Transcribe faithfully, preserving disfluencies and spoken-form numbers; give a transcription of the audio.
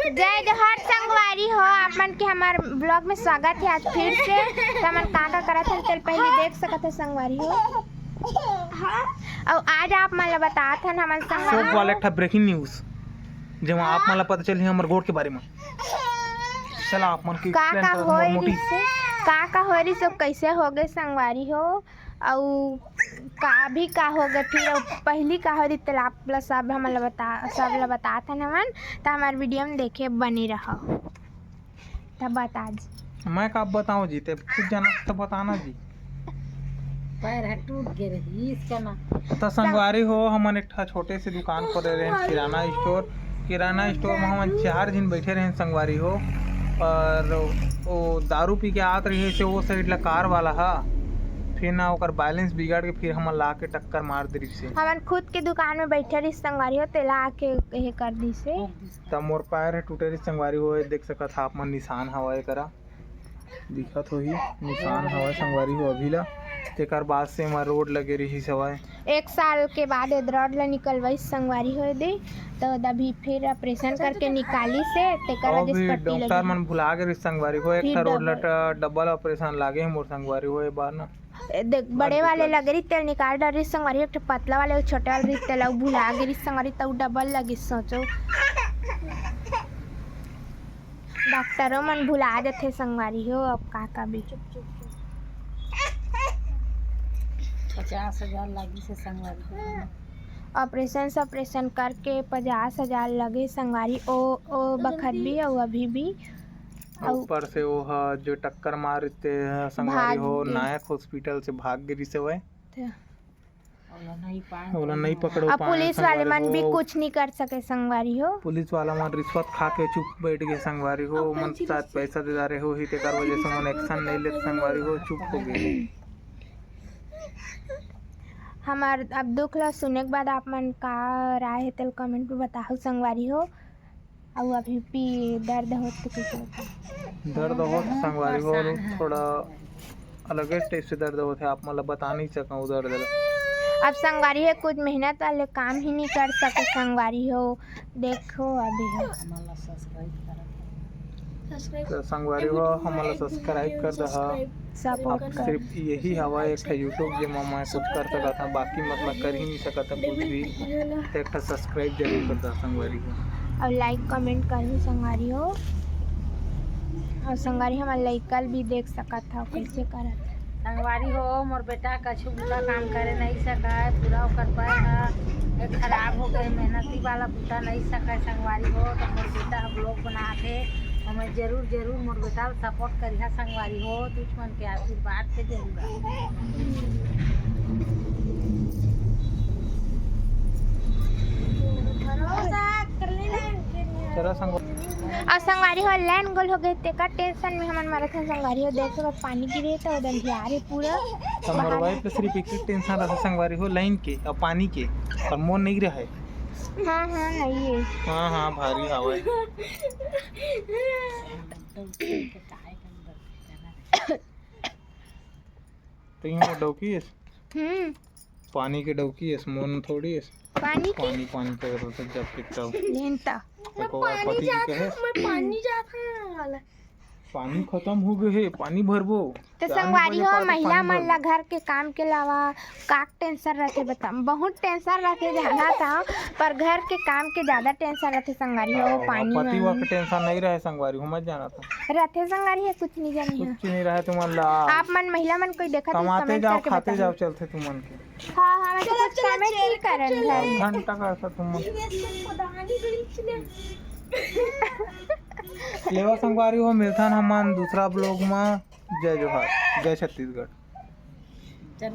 जय जोहार संगवारी हो, आप मन के हमार vlog में स्वागत हे आज फिर से। त हमन का का करत हन तेला पहली देख सकत हो संगवारी हो। अउ आज आप मन ला बतात हन हमन संगवारी सोब वाला एक ठा breaking news, जेमा आप मन ला पता चलही हमर गोड़ के बारे में। चला आप मन के का explain का करत हन होए मोटी। रिसे, का का होए रिसे, कइसे होगे संगवारी हो। अउ का अभी का होगे, फिर अउ पहली का होए रिसे, तेला आप ला सब हमन ला बता, सब ला बतात हन हमन। त हमार video में देखे बने रहो। त बता जी। मैं का बताऊं जी, ते खुद जाना त बताना जी। पैर ह टूट गे रहिस का ना। त संगवारी हो, हमन एक ठा छोटे से दुकान खोले रहेन, किराना store। किराना store में हमन चार झिन बैठे रहेन संगवारी हो। और वो दारू पी के आत रहिस हे, वो side ला car वाला हा, फिर ना ओकर balance बिगड़ के फिर हमन ला के टक्कर मार दे रिहिस हे। हमन खुद के दुकान में बैठे रहिस संगवारी हो, तेला आके ये कर दिस हे। त मोर पैर ह टूटे रिहिस संगवारी हो, देख सकत हा आप मन निशान हवय करा। दिखत होही, निशान हवय संगवारी हो अभी ला। तेकर बाद से एमा rod लगे रिहिस हवय। एक साल के बाद ए rod ला निकलवाइस संगवारी हो दे, त अभी फिर operation करके निकालिस हे, तेकर अउ वजह से भी पट्टी डॉक्टर लगी। मन भुला गे रिहिस संगवारी हो, एक फिर ठा rod ला double। ट-, double operation लागे हे मोर संगवारी हो ए बार ना। ए देख, बड़े वाले लगे रिहिस तेला निकाल डारिस संगवारी, एक ठो पतला वाले, छोटे वाले रिहिस तेला भुला गे रिहिस संगवारी, त उ double लगिस, सोचो। डॉक्टरो मन भुला जथे संगवारी हो, अब का करबे। पचास हजार लागिस हे संगवारी हो। Operation सपरेशन करके पचास हजार लगे संगवारी, ओ, ओ बखत भी अउ अभी भी। अउ ऊपर से वो ह जो टक्कर मार रिहिस हे संगवारी हो, भाग गे। नायक hospital से भाग गे रिहिस हवय। ओला नहीं पाए ओला नहीं पकड़ो अब पाए पुलिस वाले संगवारी मन भी हो। कुछ नहीं कर सके संगवारी हो। पुलिस वाला मन रिश्वत खा के चुप बैठ गे संगवारी हो। ओमन शायद पैसा दे डारे होही, तेकर वजह से ओमन action नहीं लेत संगवारी हो, चुप हो गे। हमार अब दुख ला सुने के बाद आप मन का राय हे, तेल comment में बताहू संगवारी हो। अउ अभी भी दर्द होत तो कइसे होत? दर्द होत संगवारी हो, थोड़ा अलगे type से दर्द होत हे, आप मन ला बता नहीं सकंव दर्द ला। अब संगवारी हो, कुछ मेहनत वाले काम ही नहीं कर सके संगवारी हो। देखो अभी हो। त संगवारी हो, हमन ला subscribe कर दहा। Support अब कर। सिर्फ यही हवा एक ठा YouTube, जेमा मैं कुछ कर सकत हंव, बाकी मतलब कर ही नहीं सकत हंव कुछ भी। त एक ठा subscribe जरूर कर दहा संगवारी हो। अउ like comment करहू संगवारी हो। अउ संगवारी हमर लइका ल भी देख सकत हव कइसे करत हे। संगवारी हो, मोर बेटा कछु बुरा काम करे नहीं सकय, पूरा ओकर पैर ह एक खराब हो गए, मेहनती वाला बुता नहीं सकय संगवारी हो। त मोर बेटा ह vlog बनात हे, ओमे जरूर जरूर मोर बेटा ल support करिहा संगवारी हो, तुझ मन के आशीर्वाद के जरूर आए। चला संगवारी। अउ संगवारी हो, लाइन गोल हो गए, तेकर tension में हमन मरत हन संगवारी हो। देख सकत पानी गिरे त ओदन धियार हे पूरा। त मोर wife ल सिर्फ एक ही tension रहथे संगवारी हो, लाइन के अउ पानी के, पर मोर नहीं रहे। हाँ, हाँ, नहीं है। हाँ, हाँ, भारी हवय। तो यूं डौकी है। हम्म। पानी के डौकी है, मोन थोड़ी है। पानी के? पानी, पानी के तो जब कितना लेन ता। एको बार पानी पति जी जात कहे। है, मैं पानी जात है वाला। पानी खत्म हो गए है, पानी भरबो। तो चार संगवारी बजे हो, पानी, महिला पानी मन भरबो। ला घर के काम के अलावा का tension रथे बता? बहुत tension रथे, जाना था, पर घर के काम के ज्यादा tension रथे संगवारी हो, हाँ, पानी पति में। वा के tension नहीं रहे संगवारी हो, मत जाना था। रथे संगवारी है, कुछ नहीं जानी है। कुछ नहीं रहे तुमन ला। आप मन महिला मन कोई देखत हो, कमाते comment जाओ, करके खाते बताओ। जाओ, चलते तुमन के। हाँ, हाँ, मैं तो चलो, कुछ चलो, comment नहीं चलो, करन चलो। घर में। घंटा का ऐसा तुमन। लेवा संगवारी हो, मिलथन हमन दूसरा vlog में। जय जोहार, जय छत्तीसगढ़।